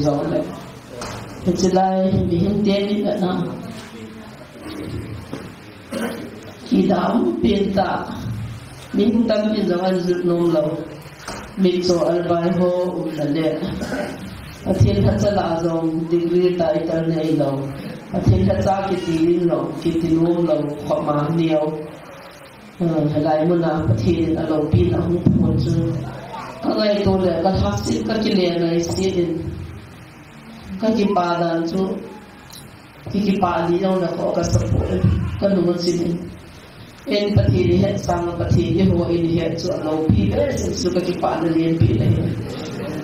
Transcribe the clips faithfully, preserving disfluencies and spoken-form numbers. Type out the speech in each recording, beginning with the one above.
jong le. Hiche lai mihem teni na. Kidam pen ta. Mihem tampi jong an jut nom lou. Mitcho albai ho umna le. Pathen lhacha lah jong degree title nei lou. Pathen lhacha kiti in lou, kiti nom lou, khoma neo. Eh, hilai muna Pathen in aloupina hung phon chu. Ka ngaito le, ka lhasit, ka kile ngaisih in. Ka kipah dan chu. Ki kipah di jong le kho ka support. Ka nung chin in. En Pathen ihet sang Pathen iho in ihet chu aloupi behseh chu ka kipana lenpi le.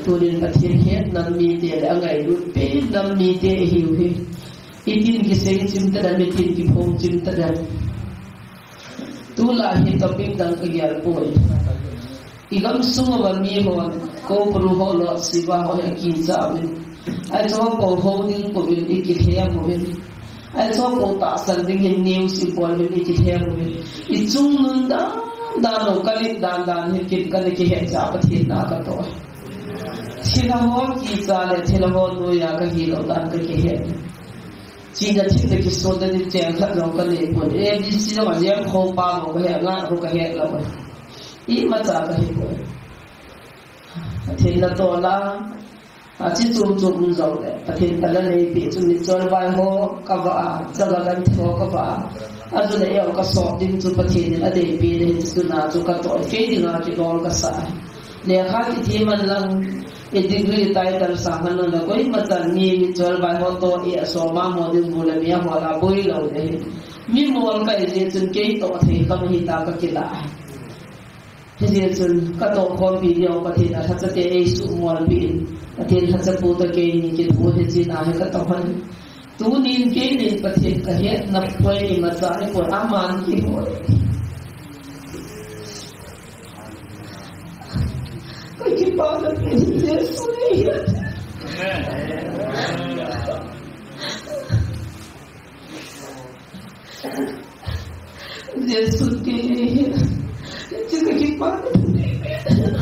Tunin Pathen het nam mite le angailut pen nam mite ihiu hi. Itin kisei chim tadem, itin kiphong chim tadem. Tulai hi topic dang ka gel poi. I gamsung uva mi hon, Koubru ho, Lhotsip a ho hi akicha uvin. Ahi chu po ho ding pouvin, i kilhem uvin. Ahi chu po tahsan ding hin news i bol uvin, i kilhem uvin. I chungnung dan dan lou, ka lim dan dan hin kin kana kihet cha Pathen na ka to. Thilha ho kicha le, thilha ho noiya ka hilou dan ka kihet. China thil le kisonna ding cheng khat jong ka nei pon. A B C jong a jeng kho pa mo ka he, nga ho ka he lou. Imacha ka he pon. Pathen na to la. Achi chum chum um jong le. Pathen ka la nei pi chu mitcho albai ho ka va a. Chaga kan thi ho ka va a. Achu le eo ka sop ding chu Pathen in adei pi le hin chu na chu ka to. Kei dinga kidol ka sa. Lekha kiti man lang, i degree title sang han lou le, koima chan mi mitcho albai ho to i asoma mo ding bu le mi a ho la boi lou le. Mi mol ka i jeh chun kei to thei ka hi ta ka kila. Hijeh chun ka to khompi diu Pathen a lhacha te ei sumolpi in. Pathen lhacha pu to keini kithu hi china hi ka to han. Tunin keinin Pathen ka hetna poi imacha ipoi aman kiboi. Ka kipana pen Jesu nei ahi. Jesu kei nei ahi. Hiche ka kipana pen.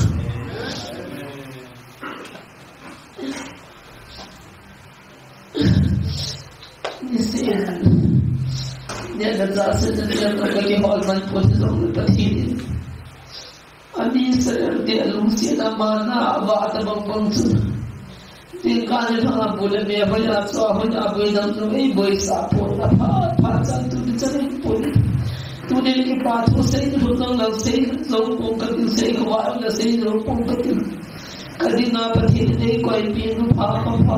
Niseh in. Neh le chah seh le, neh le chah ka kihol man pon jong le Pathen in. Ani Israel te alungset a mana avah tabang bang chu. Tingkah ni thang a bu le me hoiya cho hoiya boi dang jong ei boisah pon apha, apha chan tuni chan in pon. Tuni kipa thu sei ni lhun lang lang sei jong pon kati, sei khovah lang sei jong pon kati. Ka dinga Pathen in eikoipi nu pha, pha, pha.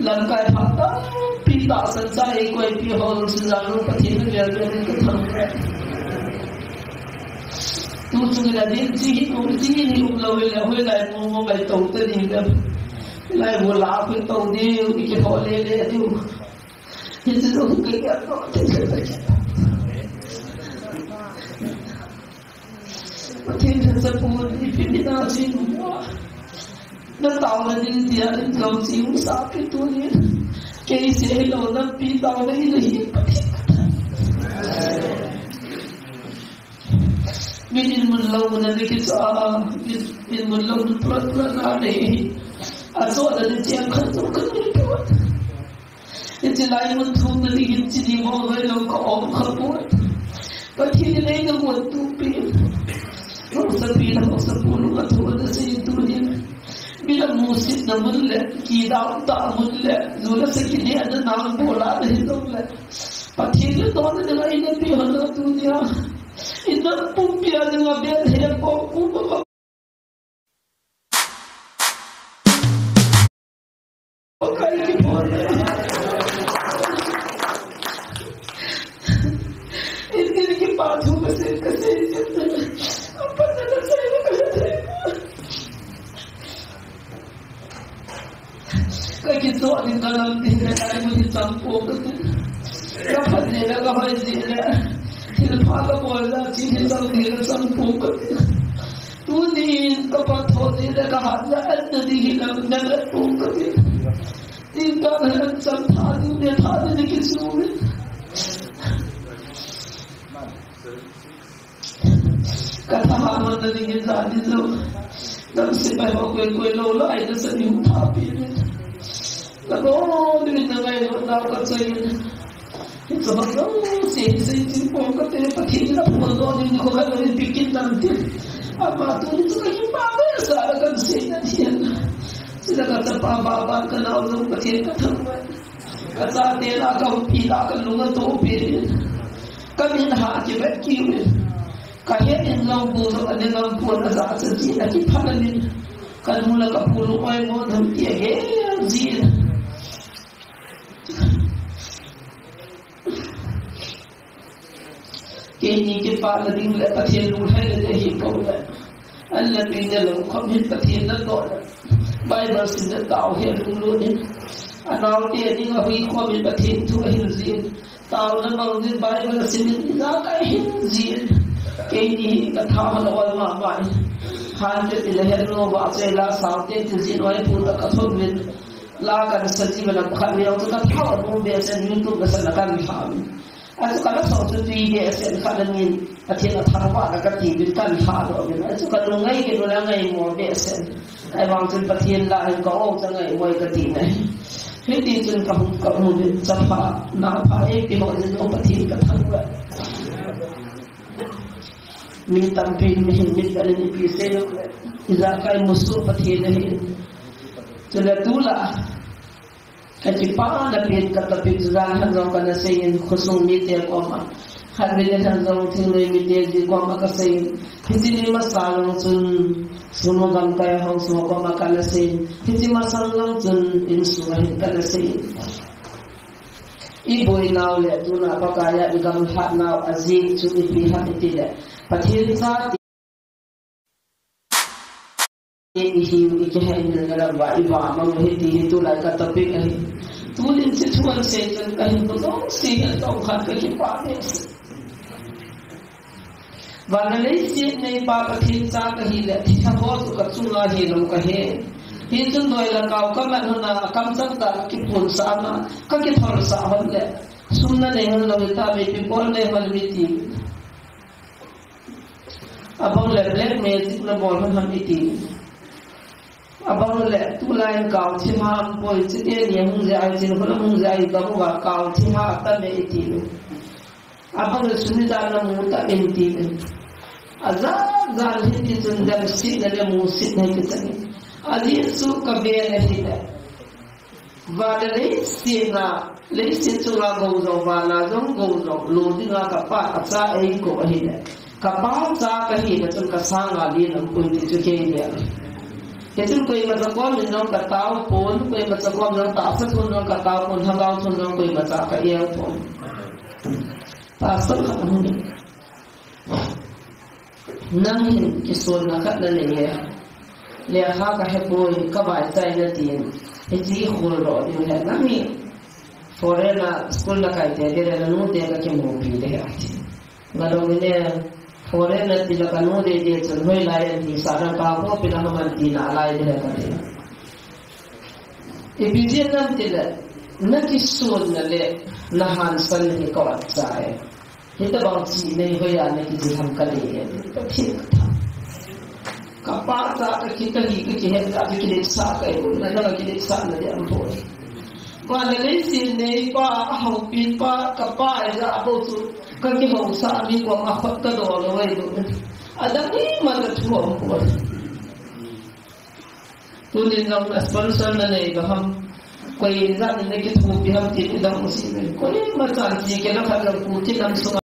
Lamkai pha tampi tahsan cha eikoipi ho lungset jal u Pathen in vel vel in ka thangvah e. Tu chung in adin chi hi um, chi hi um lou le, hoilai mu mu ngai tou ta ding le. Lai mu la khu tou ding, i kihol le le ding. Hiche jong ka gel nom. Pathen lhacha pu in ipi mina chin mo. Na taona ding tia in lou chi u sa pi tunin. Kei sei lou lampi taona in hi Pathen. Min in mun lou mun a ni kicha, min, min mun lou mun prat prat na nei. Achoh na ni cheng khat jong ka nei pon. Hiche lai mun thum na ding hin chi ni mo hoi lou ka um kha pon. Pathen in eina gon tupi. Haosapi le haosapu lung a thu ana sei tunin. Min a musitna mun le, kidam tah mun le, ju le sa kinehna nang bol a na hi jong le. Pathen le tona dinga eina pe hon a tunia. Inam pumpi a dinga Bethlehem kom kum a Pakai kipah. Itin kipa thu kasei, kasei. Apa na kasei, kasei. Ka kichoh ding ka lam ding le, ka imu ding chang pon kati. Ka phat le, ka hoi le. Thil pha ka bol le, chi ding chang ding le chang pon kati. Tunin ka phat tho ding le, ka hat le, an na ding hi lam na le pon kati. Tin ka le an chang tha ding le, tha ding le kisu le. Ka thahat man na ding in la ding lou. Nam sepai ho koi koi lou lai na sa ni hung tha pi ni. Ka don in na ngailutnau ka choi in. Hiche bang jouse hi sei ching pon kate, Pathen in aphal doh ding nikho khat in pikin tan tin. Ama tuni chu ka kipa behseh a kan sei na ding. Chule ka chapa baba ka nao jong Pathen ka thangvah in. Ka chate lah, ka upi lah, ka lung atoh pen in. Ka min ha kivet kiu in. Ka het in jong bu jong ane jong pon ajachat jin, akiphalam in. Ka nu le ka pu lung oimo tham ti agel jin. Keini kipana ding le Pathen lunglhaina ding ahi pou le. An le pin le lou khom hin Pathen natoh le. Bible sim le tao hi alunglut in. Anaote ding ahui khom in Pathen thu ahil jin. Taona mang jin, Bible sim in, ijakai ahil jin. Keini hi ka tha hon ol mama in. Han te ti le het lou va che la sao te ti jin oi pu ta ka thon min. La kan sa ji bana khat mi lo chu ka tha hon um behseh in YouTube la sa la kan tha. Achu ka la so chu tui behseh in khat la min. Pathen athangvah na kati uvin kan tha lou uvin. Achu ka lungngai kit u la ngaimo behseh in. Ahivang chun Pathen lah in ka o cha ngaimo e kati na hi. Hiti chun ka hung ka hung uvin chapa, napa, ipi ho jong Pathen ka thangvah. Mi tampi mihem mit ka le ni pi sei lou le. Ijakai musoh Pathen ahi. Chule tu la. Ka kipana pen ka topic jan han jong kana sei in khosung mite koma. Khatvei le han jong thingnoi mite ji koma ka sei in. Hiche ni masa jong chun sunu gamkai ho sung koma kana sei in. Hiche masang jong chun insung a hin kana sei in. I boinau le tuna Pakai a i gamlhatnau ajeh chu ipi ham iti le. Pathen cha Ihiu, ikihei nalai uva, iva mang u hi ti hi tulai ka topic ahi. Tunin hiche thu asei chun ka hinkho jouse hi atong khat ka kipah behseh. Van le leiset neipa Pathen cha kahi le, thilha ho chu ka chunga hilou kahe. Hichun doi le kau ka man hon a, kamchang tah ka kipunsah a, ka kitholsah hon le. Sum nanei hon lou hita, mipi bol nei hon miti. Abang le black magic nabol hon ham iti. Abang le tulai in kau thim ham poi, chite ni hung jeh a, chin hung jeh a, kamu va kau thim ha atam e iti. Abang le sum ijat namu tam e iti. Ajat jat hiti chun damsetna le musitna kiti. Ajeh chu ka ven ahi le. Van le leiset a, leiset chunga gou jong, van a jong gou jong, lo dinga ka Pa a cha eikou ahi le. Ka Pa cha kahi le chun ka sanga len aum poi ti chu kei ve. Hichun koima cha kom in jong ka tao pon, koima cha kom jong tahsa thun jong ka tao pon, lhagao thun jong koima cha ka el pon. Tahsa khat ahi. Nang hin kisonna khat nanei e. Lekha kahe poi, ka vaichai natin. Hiche khol doh ding le nang hi. Foreign a school nakai te ding le nanu te kakimupi ding ati. Ngadong in e foreign nati le kanu ding ding chun hoilai ahi sa na ka ko pi na man ti nalai ding kati. Ipi jeh ham iti le, nakisonna le, nahansanna hi ka vaichai e. Hitabang chi nei hoiya nakiji ham kale e, Pathen kathangvah. Ka Pa cha kahi, kahi, kakihet a, kakiletsah kahi, na, na kakiletsah na ding aum poi. Van le leiset neipa, ahoupi pa, ka Pa ija bou chu, kakihousa mi koma khut kadoh lou ahi bou. Adang imacha thu aum poi. Tunin jong na sponsor nanei ba ham. Koi jat in nakithopi ham ti dang si. Koima chan chi kei na khat jong Kuki nam sunga